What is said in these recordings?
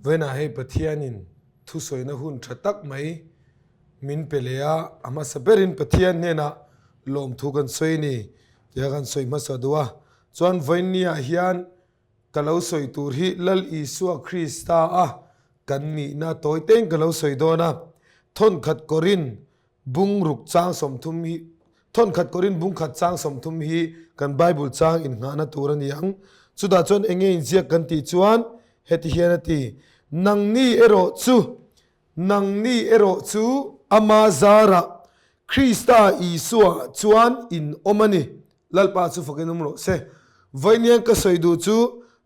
Vawiinah hei Pathianin thusawina hun tha tak mai min pe leh a, a hmasa berin Pathian hnenah lawmthu kan sawi a ni tia kan sawi hmasa duh a. Chuan vawiinniah hian ka lo sawi tur hi Lal Isua Krista a kan nihna tawi tein ka lo sawi dawn a, thawnkhat kawrin Bung ruk chang 30 hi Thawnkhat Korin bung khat chang 30 hi kan Bible chang innghahna tur a ni ang. Chutah chuan eng nge inziak kan tih chuan heti hian a ti, Nangni erawh chu, nangni erawh chu ama zarah Krista Isua chuan in awm a ni. Lalpa chu fakin awm rawh se. Vawiiniang ka sawi duh chu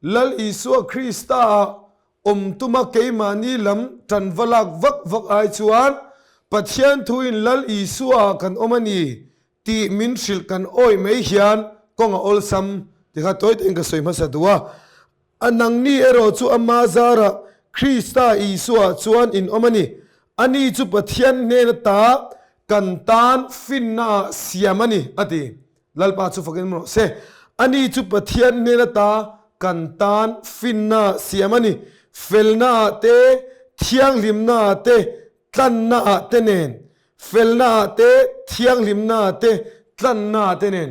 Lal Isua Krista-ah Awm tuma keimahni lam tan va lak vak vak ai chuan Pathian thuin Lal Isua kan awm a ni tih min hrilh kan awih mai hian kawng a awlsam ti kha tawi takin ka sawi hmasa duh a. A nangni erawh chu ama zarah Krista Isua chuan in awm a ni. Ani chu Pathian hnen ata kan tan finnaah siam a ni, a ti. Lalpa chu fakin awm rawh se. Ani chu Pathian hnen ata kan tan finna siam a ni. Felna ah te, thianghlimna ah te, tlanna ah te nen. Felna ah te, thianghlimna ah te, tlanna ah te nen.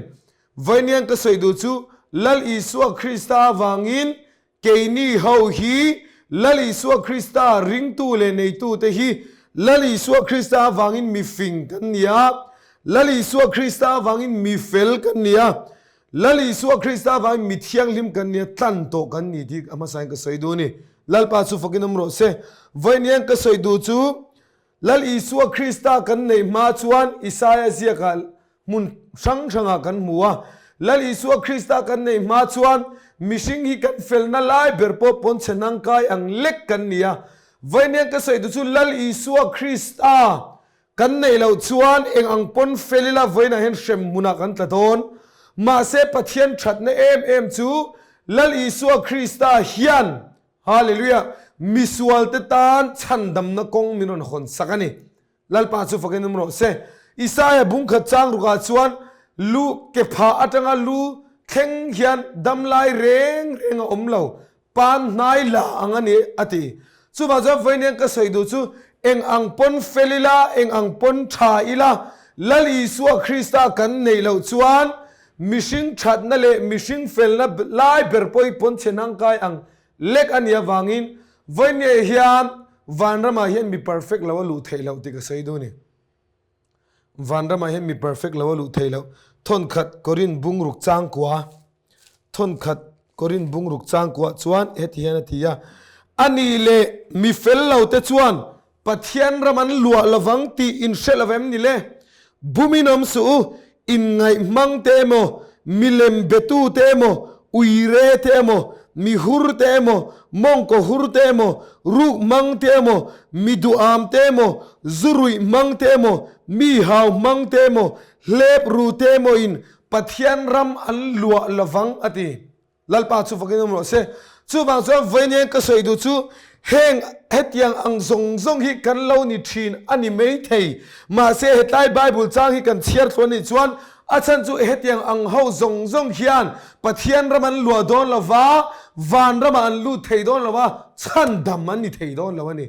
Vawiiniang ka sawi duh chu Lal Isua Krista avangin Keini ho hi Lal Isua Krista ringtu leh neitute hi Lal Isua Krista avangin mi fing kan ni a, Lal Isua Krista avangin mi fel kan ni a, Lal Isua Krista avangin mi thianghlim kan ni a, tlan tawh kan ni tih a hmasain ka sawi duh a ni. Lalpa chu fakin awm rawh se. Vawiiniang ka sawi duh chu Lal Isua Krista kan neih hma chuan Isaia ziakah hmun hrang hrangah kan hmu a. Lal Isua Krista kan neih hma chuan mihring hi kan felna lai ber pawh pawnchhe hnangkai ang lek kan ni a. Vawiiniang ka sawi duh chu Lal Isua Krista kan neih loh chuan eng ang pawn fel ila vawiinah hian hrem hmunah kan tla dawn. Mahse Pathian thatna em em chu Lal Isua Krista hian Hallelujah! Misualte tan chhandamna kawng min rawn hawn sak a ni. Lalpa chu fakin awm rawh se. Isaia bungkhat chang rukah chuan lu ke phah atanga lu thleng hian damlai reng reng a awm lo, pan hnai la ang a ni a ti. Chuvang chuan vawiin ka sawi duh chu eng ang pawn fel ila, eng ang pawn tha ila, Lal Isua Krista kan neih loh chuan Mihring thatna leh mihring felna lai ber pawh hi pawnchhe hnangkai ang lek a nih avangin vawiinniah hian vanramah hian mi perfect lo a luh theih loh tih ka sawi duh a ni. Vanramah hian mi perfect lo a luh theih loh. Thawnkhat Korin bungruk changkua Thawnkhat Korin bungruk changkua chuan heti hian a ti a, A nih leh mi fel lo te chuan Pathian ram an luah lovang tih in hre lo em ni le? Bumin awm suh u, inngaih hmang te emaw, milem betu te emaw, uire te emaw, mi hur te emaw, mawngkaw hur te emaw, ruk hmang te emaw, mi duham te emaw, zu ruih hmang te emaw, mi hau hmang te emaw, hlep ru te emaw in Pathian ram an luah lovang a ti. Lalpa chu fakin awm rawh se. Chuvang chuan vawiin ka sawi duh chu heng hetiang ang zawng zawng hi kan lo ni thin a ni mai thei. Mahse hetlai Bible chang hi kan chhiar thluan nih chuan a chhan chu hetiang ang ho zawng zawng hian Pathian ram an luah dawn lo va, van ramah an lut thei dawn lo va, chhandam an ni thei dawn lo a ni.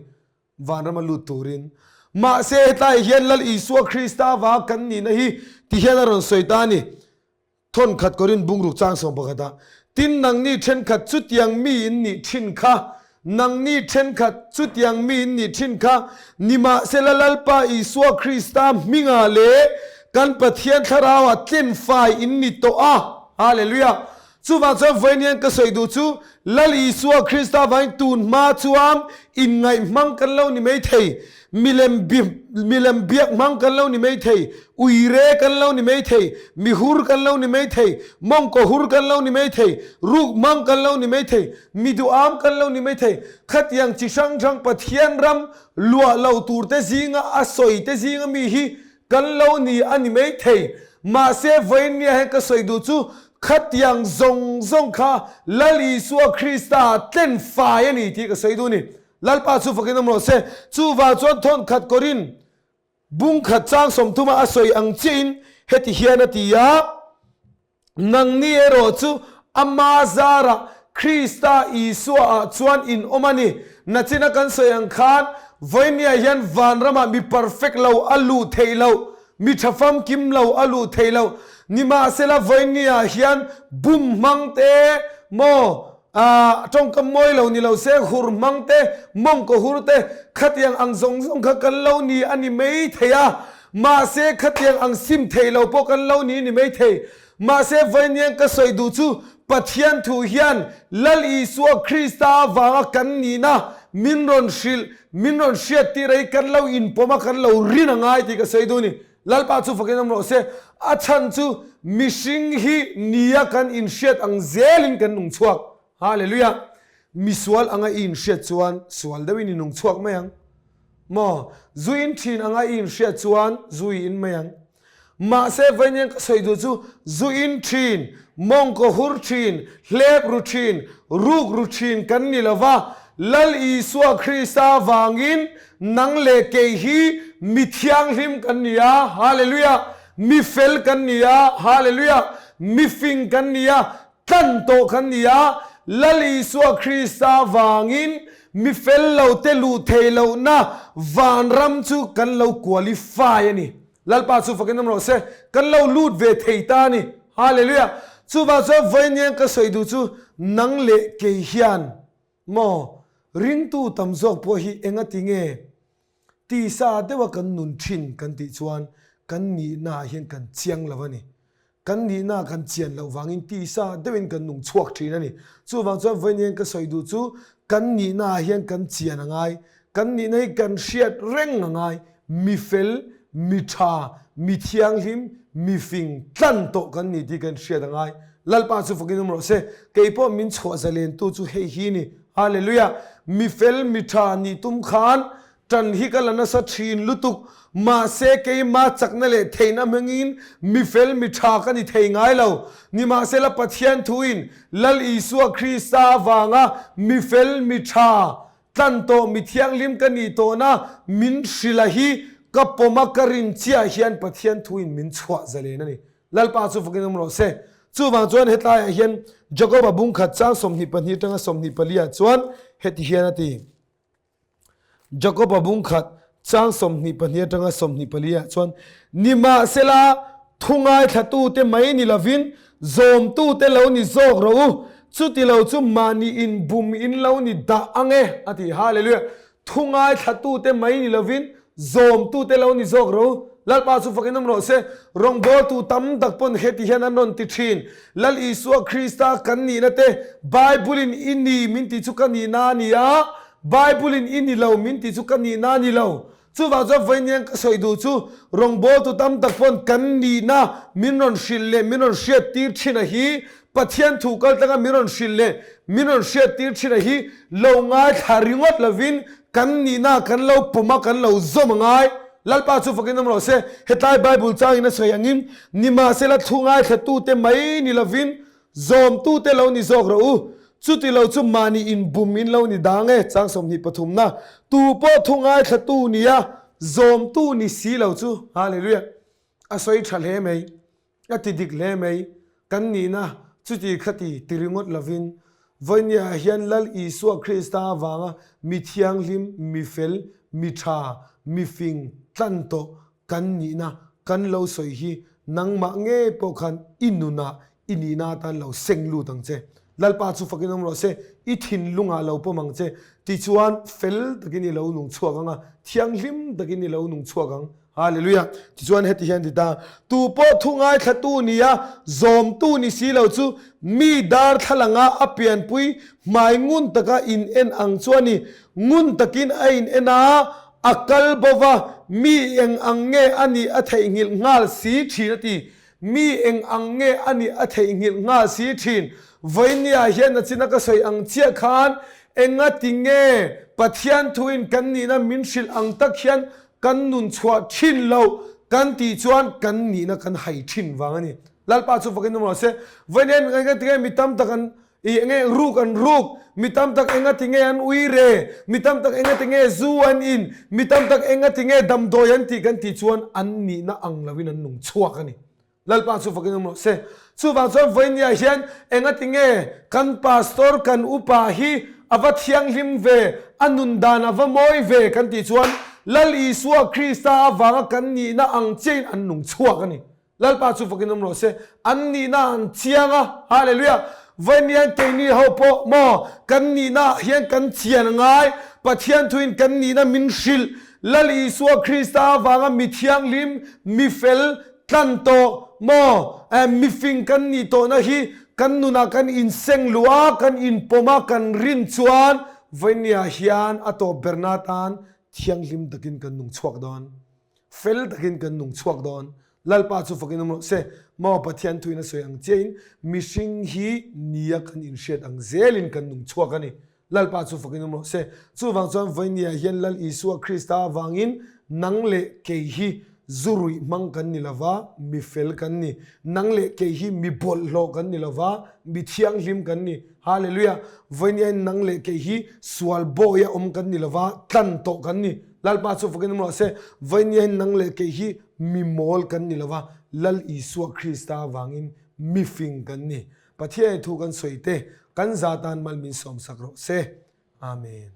Vanrama lut turin. Mahse hetlai hian Lal Isua Krista avanga kan nihna hi tihian a rawn sawi ta a ni. Thawnkhat Korin bungruk chang 11 ah, Tin nangni thenkhat chutiang mi in nih thin kha, nangni thenkhat chutiang mi in nih thin kha, nimahsela Lalpa Isua Krista hmingah leh kan Pathian Thlarauah tlenfai in ni tawh a. Hallelujah! Chuvang chuan vawiin ka sawi duh chu Lal Isua Krista vangin tun hma chuan inngaih hmang kan lo ni mai thei, milem milem biak hmang kan lo ni mai thei, uire kan lo ni mai thei, mihur kan lo ni mai thei, mawngkaw hur kan lo ni mai thei, ruk hmang kan lo ni mai thei, mi duham kan lo ni mai thei. Khatiang chi hrang hrang Pathian ram luah lo tur te zinga a sawi te zinga mi hi Kan lo ni a ni mai thei. Mahse vawiinnia hian ka sawi duh chu khatiang zawng zawng kha Lal Isua Krista tlen fai a ni tih ka sawi duh a ni. Lalpa chu fakin awm rawh se. Chuvang chuan thawnkhat Korin bungkhat chang 30 a sawi ang chiahin heti hian a ti a. Nangni erawh chu ama zarah Krista Isuaah chuan in awm a ni. Nachina kan sawi ang khan vawinia hian vanramah mi perfect lo a luh theih loh, mi tha famkim lo a luh theih loh. Nimahsela vawinia hian bum hmang te maw, aah tawngkam mawi lo ni lo se hur hmang te, mawngkaw hur te khatiang ang zawng zawng kha kan lo ni a ni mai thei a. Mahse khatiang ang sim thei lo pawh kan lo ni a ni mai thei. Mahse vawiiniang ka sawi duh chu Pathian thu hian Lal Isua Krista avanga kan nihna min rawn hrilh, min rawn hriat tir a hi kan lo inpawm a, kan lo rin a ngai tih ka sawi duh a ni. Lalpa chu fakin awm rawh se. A chhan chu mihring hi nia kan inhriat ang zelin kan nung chhuak. Hallelujah! Misual anga i inhriat chuan sual deuhin i nung chhuak mai ang. Maw? Zu in thin anga i inhriat chuan zu i in mai ang. Mahse vawiin ka sawi duh chu zu in thin, mawngkaw hur thin, hlep ru thin, ruk ru thin kan ni lo va, Lal Isua Krista vangin nang leh kei hi mi thianghlim kan ni a, Hallelujah! Mi fel kan ni a, Hallelujah! Mi fing kan ni a, tlan tawh kan ni a, Lal Isua Krista vangin mi fel lo te luh theih lohna vanram chu kan lo qualify a ni. Lalpa chu fakin awm rawh se, kan lo lut ve thei ta a ni. Hallelujah! Chuvang chuan vawiin ka sawi duh chu nang leh kei hian maw ringtu tam zawk pawh hi engati nge tisa deuha kan nun thin kan tih chuan kan nihna ah hian kan chiang lo a ni. Kan nihna kan chian loh vangin tisa deuhin kan nung chhuak thin a ni. Chuvang chuan vawiin ka sawi duh chu kan nihna ah hian kan chian a ngai. Kan nihna hi kan hriat reng a ngai. Mi fel, mi tha, mi thianghlim, mi fing tlan tawh kan ni tih kan hriat a ngai. Lalpa chu fakin awm rawh se. Kei pawh min chhuah zalentu chu hei hi ni. Hallelujah! Mi fel, mi tha nih tum khan Ṭan hi ka la nasa ṭhin lutuk, mahse keima chakna leh theihna hmangin mi fel mi ṭha ka ni thei ngai lo. Nimahsela Pathian thuin Lal Isua Krista avanga mi fel mi ṭha, tlan tawh mi thianghlim ka nih tawhna min hrilha hi ka pawm a ka rin chiah hian Pathian thuin min chhuah zalen a ni. Lalpa chu fakin awm rawh se. Chuvang chuan hetlaiah hian Jakoba bungkhat chang 22 aṭanga 24 ah chuan heti hian a ti. Jakoba bungkhat chang 22 atanga 24 ah chuan, Nimahsela, thu ngaithlatute mai ni lovin zawmtute lo ni zawk rawh u, chuti lo chu mahni inbum in lo ni dah ang e, a ti. Hallelujah! Thu ngaithlatute mai ni lovin zawmtute lo ni zawk rawh u. Lalpa chu fakin awm rawh se. Rawngbawltu tam tak pawn heti hian an rawn ti thin, Lal Isua Krista kan nihna te, Bible-in i ni min tih chu ka nihna a ni a, Bible-in i ni lo min tih chu ka nihna a ni lo. Chuvang chuan vawiin ka sawi duh chu rawngbawltu tam tak pawn kan nihna min rawn hrilh leh min rawn hriattir thin a hi, Pathian thu kal tlanga min rawn hrilh leh min rawn hriattir thin a hi lo ngaithla ringawt lovin kan nihna kan lo pawm a kan lo zawm a ngai. Lalpa chu fakin awm rawh se. Hetlai Bible changin a sawi angin, Nimahsela thu ngaithlatute mai ni lovin Zawmtute lo ni zawk rawh u, chuti lo chu mahni inbum in lo ni dang e, chang 23 na, tu pawh thu ngaithlatu nia zawmtu ni si lo chu, Hallelujah, a sawi tha hle mai, a ti dik hle mai, kan nihna chuti khati ti ringawt lovin, vawinia hian Lal Isua Krista avanga mi thianghlim, mi fel, mi tha, mi fing tlan tawh Kan nihna kan lo sawi hi nangmah ngei pawh khan i nunah i nihna atan lo seng lut ang che. Lalpa chu fakin awm rawh se, i thinlungah lo pawm ang che. Tichuan fel takin i lo nung chhuak ang a, thianghlim takin i lo nung chhuak ang. Hallelujah! Tichuan heti hian ti ta, Tu pawh thu ngaithlatu nia zawmtu ni si lo chu mi darthlalanga a pianpui hmai ngun taka in en ang chu a ni. Ngun takin a in en a, A kal bo va, mi eng ang nge a nih a theihnghilh nghal si thin a ti. Mi eng ang nge a nih a theihnghilh nghal si thin. Vawinia hian a china ka sawi ang chiah khan engati nge Pathian thuin kan nihna min hrilh ang tak hian kan nun chhuah thin loh kan tih chuan kan nihna kan hai thin vang a ni. Lalpa chu fakin awm rawh se. Vawinia engati nge mi tam tak an I enge ruk an ruk, mi tam tak enga ti nge an ui re, mi tam tak enga ti nge zu an in, mi tam tak enga ti nge damdawi an tih kan tih chuan an nihna ang loin an nung chhuak a ni. Lalpa chu fakin awm rawh se. Chuvang chuan vawinia hian enga ti nge kan pastor kan upa hi a va thianghlim ve, a nun dan a va mawi ve kan tih chuan Lal Isua Krista avanga kan nihna ang chiahin an nung chhuak a ni. Lalpa chu fakin awm rawh se. An nihna an chiang a, Hallelujah! Vawiin keini ho pawh maw kan nihna ah hian kan chian a ngai, Pathian thuin kan nihna min hrilh, Lal Isua Krista avanga mi thianghlim, mi fel, tlan tawh maw eh mifing kan nih tawhna hi kan nunah kan inseng luh a, kan inpawm a, kan rin chuan vawinia hian a tawp berna atan thianghlim takin kan nung chhuak dawn, fel takin kan nung chhuak dawn. Lalpa chu fakin awm rawh se. Maw Pathian thuin a sawi ang chiahin mihring hi nia kan inhriat ang zelin kan nung chhuak a ni. Lalpa chu fakin awm rawh se. Chuvang chuan vawinia hian Lal Isua Krista avangin nang leh kei hi zu ruih hmang kan ni lova, mi fel kan ni. Nang leh kei hi mi bawlhhlawh kan ni lova, mi thianghlim kan ni. Hallelujah! Vawinia hian nang leh kei hi sual bawia awm kan ni lova, tlan tawh kan ni. Lalpa chu fakin awm rawh se. Vawinia hian nang leh kei hi mi mawl kan ni lova, Lal Isua Krista avangin mi fing kan ni. Pathian thu kan sawi te kan za tan mal min sawmsak rawh se. Amen.